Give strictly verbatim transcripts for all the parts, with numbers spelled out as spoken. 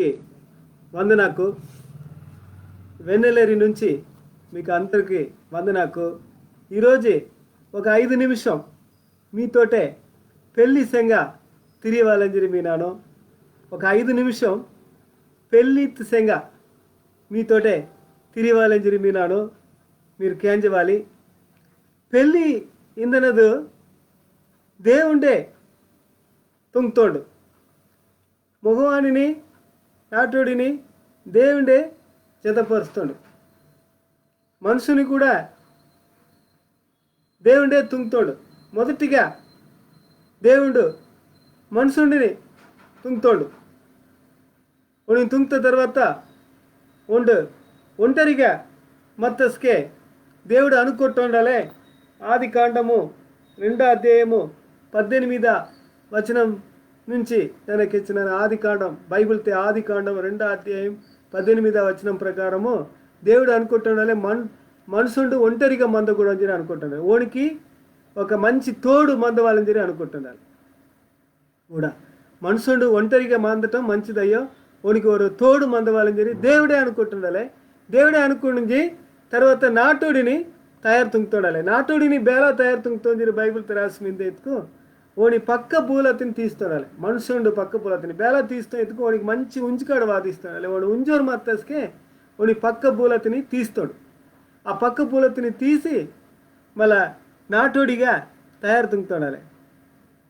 అందరికీ వందనాకు. వెన్నెలేరి నుంచి మీకు అందరికీ వందనాకు. ఈరోజు ఒక ఐదు నిమిషం మీతోటే పెళ్లి సెంగ తిరియవాలంజరి మీనాను. ఒక ఐదు నిమిషం పెళ్లి సెంగ మీతోటే తిరియవాలంజరి మీనాను. మీరు కేంజవాలి. పెళ్లి ఇందనదు దేవుండే తుంగ్తోండు. మొగవానిని, నాటోడిని దేవుండే జతపరుస్తోండు. మనుషుని కూడా దేవుండే తుంగ్తోండు. మొదటిగా దేవుండు మనుషుండిని తుంగ్తోండు. ఓండిని తుంగ్త తర్వాత ఓండు ఒంటరిగా మత్తస్కే దేవుడు అనుకొట్టోండాలే. ఆది కాండము రెండో అధ్యాయము పద్దెనిమిదో వచనం నుంచి నన్న కెచ్చినాను. ఆది కాండం, బైబిల్తే ఆది కాండం రెండో అధ్యాయం పద్దెనిమిదో వచనం ప్రకారము దేవుడు అనుకొట్టోండాలే మన్ మనుషుండు ఒంటరిగా మందకూడదని అనుకొట్టోండాలే. ఓనికి ఒక మంచి తోడు మందవాలంజరి అనుకొట్టోండాలే. కూడా మనుషుండు ఒంటరిగా మందటం మంచిదయ్యో, ఓనికి ఒరో తోడు మందవాలంజరి దేవుడే అనుకొట్టోండాలే. దేవుడే అనుకుండింజి తర్వాత నాటోడిని తయారు తుంగ్తోండాలే. నాటోడిని బేలా తయారు తుంగ్తోంజరి బైబిల్తే రాసి మిందే ఇత్కు ఓని పక్క బూలతిని తీస్తోండాలే. మనుషుండు పక్క బూలతిని బేలా తీస్తో ఇత్కు ఓనికి మంచి ఉంజుకాడు వాదిస్తోండాలే. ఓండు ఉంజోరు మత్తస్కే ఓని పక్క బూలతిని తీస్తోండు. ఆ పక్క బూలతిని తీసి మళ్ళా నాటోడిగా తయారు తుంగ్తోండాలే.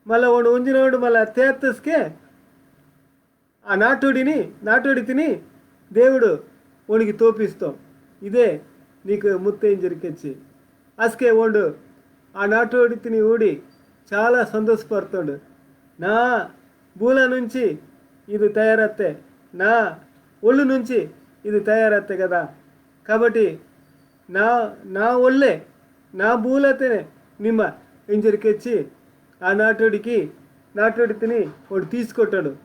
మళ్ళా ఓండు ఉంజినోండు మళ్ళా తేత్తస్కే ఆ నాటోడిని, నాటోడితిని దేవుడు ఓనికి తోపిస్తో. ఇదే నీకు ముత్తయింజరి కెచ్చి. అస్కే ఓండు ఆ నాటోడితిని ఊడి చాలా సంతోషపడుతోండు. నా బూల నుంచి ఇది తయారత్తే, నా ఒళ్ళు నుంచి ఇది తయారత్తే కదా. కాబట్టి నా నా ఒళ్ళే, నా బూలతేనే నిమ్మ ఇంజరి కెచ్చి ఆ నాటోడికి, నాటోడితిని ఓండు తీసుకొట్టోండు.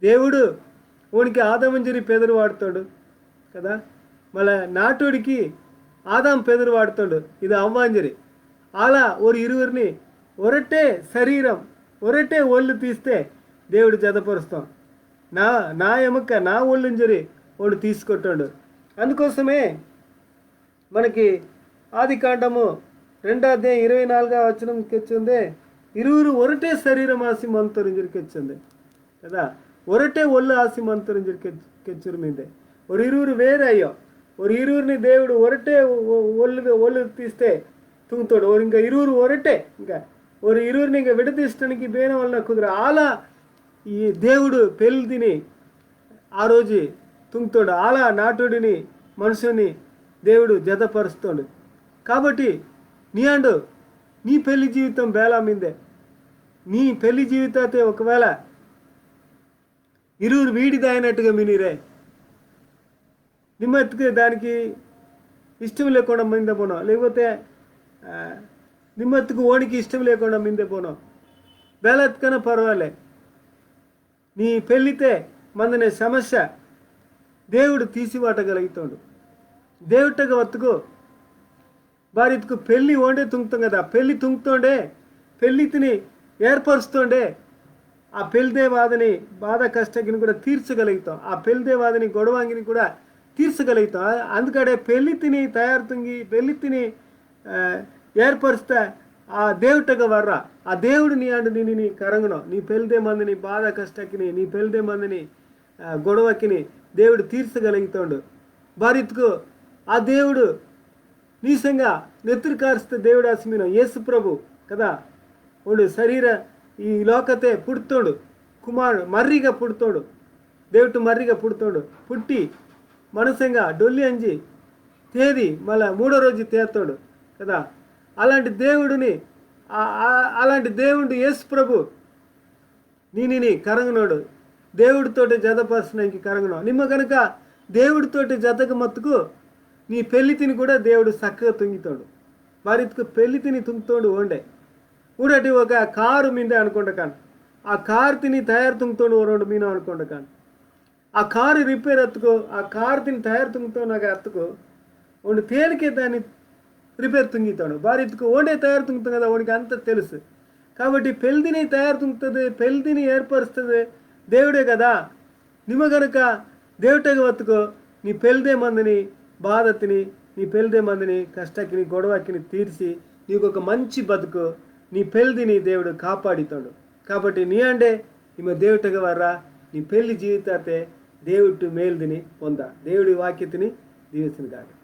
దేవుడు ఓనికి ఆదామంజరి పెదరు వాడుతోండు కదా. మళ్ళా నాటోడికి ఆదాం పెదరు వాడుతోండు, ఇది అవ్వాంజరి. అలా ఓరు ఇరువురిని ఒరటే శరీరం, ఒరటే ఒళ్ళు తీస్తే దేవుడు జతపరుస్తోండు. నా నా ఎముక, నా ఒళ్ళుంజరి ఓండు తీసుకొట్టోండు. అందుకోసమే మనకి ఆది కాండము రెండో అధ్యాయం ఇరవై నాలుగో వచనం కెచ్చుందే, ఇరువురు ఒరటే శరీరం ఆసి మంతోరింజరి కెచ్చుందే కదా. ఒరటే ఒళ్ళు ఆసి మంతోరింజరి కెచ్- కెచ్చురు మిందే. ఓరు ఇరువురు వేరే అయ్యో. ఓరు ఇరువురిని దేవుడు ఒరటే ఒ- ఒ- ఒళ్ళు ఒళ్ళు తీస్తే తుంగ్తోండు. ఓరు ఇంకా ఇరువురు ఒరటే, ఇంకా ఓరు ఇరువురిని ఇంకా విడదీసటానికి బేన వలన కుదర. అలా ఈ దేవుడు పెళ్లిని ఆ రోజు తుంగ్తోండు. అలా నాటోడిని మనుషుని దేవుడు జతపరుస్తోండు. కాబట్టి నీ అండు నీ పెళ్లి జీవితం బేలా మిందే. నీ పెళ్లి జీవితాతే ఒకవేళ ఇరువురు వీడిదాయినట్టుగా మినిరే, నిమ్మత్తుకు దానికి ఇష్టం లేకుండా మిందే పోనో, లేకపోతే ఆ, నిమ్మత్తుకు ఓనికి ఇష్టం లేకుండా మిందే పోనో, బేలత్కన పర్వాలే. నీ పెళ్లితే మందనే సమస్య దేవుడు తీసివాటగలుగుతాడు. దేవుటగా వత్తుకు బారిత్కు పెళ్లి ఓండే తుంగ్తోండు కదా, పెళ్లి తుంగ్తోండే, పెళ్లితిని ఏర్పరుస్తోండే. ఆ పెళ్లిదే వాదని బాధ కష్టకిని కూడా తీర్చగలుగుతాం, ఆ పెళ్లిదే వాదని గొడవంగిని కూడా తీర్చగలుగుతాం. అందుకడే పెళ్లితిని తయారు తుంగి, పెళ్లితిని ఆ, ఏర్పరుస్తా ఆ దేవుటగా వర్రా. ఆ దేవుడు నీ అండు నిన్ను నీ కరంగనో, నీ పెళ్లిదే మందని బాధ కష్టకిని, నీ పెళ్లిదే మందని ఆ, గొడవకిని దేవుడు తీర్చగలుగుతాడు. బారిత్కు ఆ దేవుడు నీసంగా నెత్తురు కారుస్తా దేవుడు ఆసిమిన యేసు ప్రభు కదా. ఓండు శరీర ఈ లోకతే పుడుతోండు, కుమారుడు మర్రిగా పుడుతోండు, దేవుడు మర్రిగా పుడుతోండు, పుట్టి మనసంగా డొల్లి అంజి తేది మళ్ళా మూడో రోజు తేతోండు కదా. అలాంటి దేవుడిని ఆ- ఆ- అలాంటి దేవుడు యేసు ప్రభు నీనిని కరంగనోడు, దేవుడితోటి జతపరచడానికి కరంగనో. నిమ్మ కనుక దేవుడితోటి జతకు మత్తుకు నీ పెళ్లితిని కూడా దేవుడు చక్కగా తుంగితోండు. బారిత్కు పెళ్లితిని తుంగితోండు ఓండే. ఊడటి ఒక కారు మిందే అనుకుంటా కానీ, ఆ కారు తిని తయారు తుంగితోండు ఓరోండు మీనో అనుకుంటా కానీ, ఆ కారు రిపేర్ అత్తుకో, ఆ కారు తిని తయారు తుంగితోండు నాకు అత్తుకో, ఓండు తేలికే దాన్ని రిపేర్ తుంగితోండు. బారిత్కు ఓండే తయారు తుంగితోండు కదా, ఓనికి అంత తెలుసు. కాబట్టి పెళ్లిని తయారు తుంగుతుంది, పెళ్లిని ఏర్పరుస్తుంది, దేవుడే కదా. నిమ్మ గనుక దేవుటగ్గ వత్తుకో, నీ పెల్దే మందిని బాధతిని, నీ పెల్దే మందిని కష్టకిని, గొడవకిని తీర్సి, నీకు ఒక మంచి బతుకు, నీ పెల్దిని దేవుడు కాపాడితోండు. కాబట్టి నీ అండే నిమ్మ దేవుటగ్గ వర్రా, నీ పెల్లి జీవితాతే దేవుట్టు మేల్దిని పొందా. దేవుడి వాక్యతిని దీవిస్తును కాక.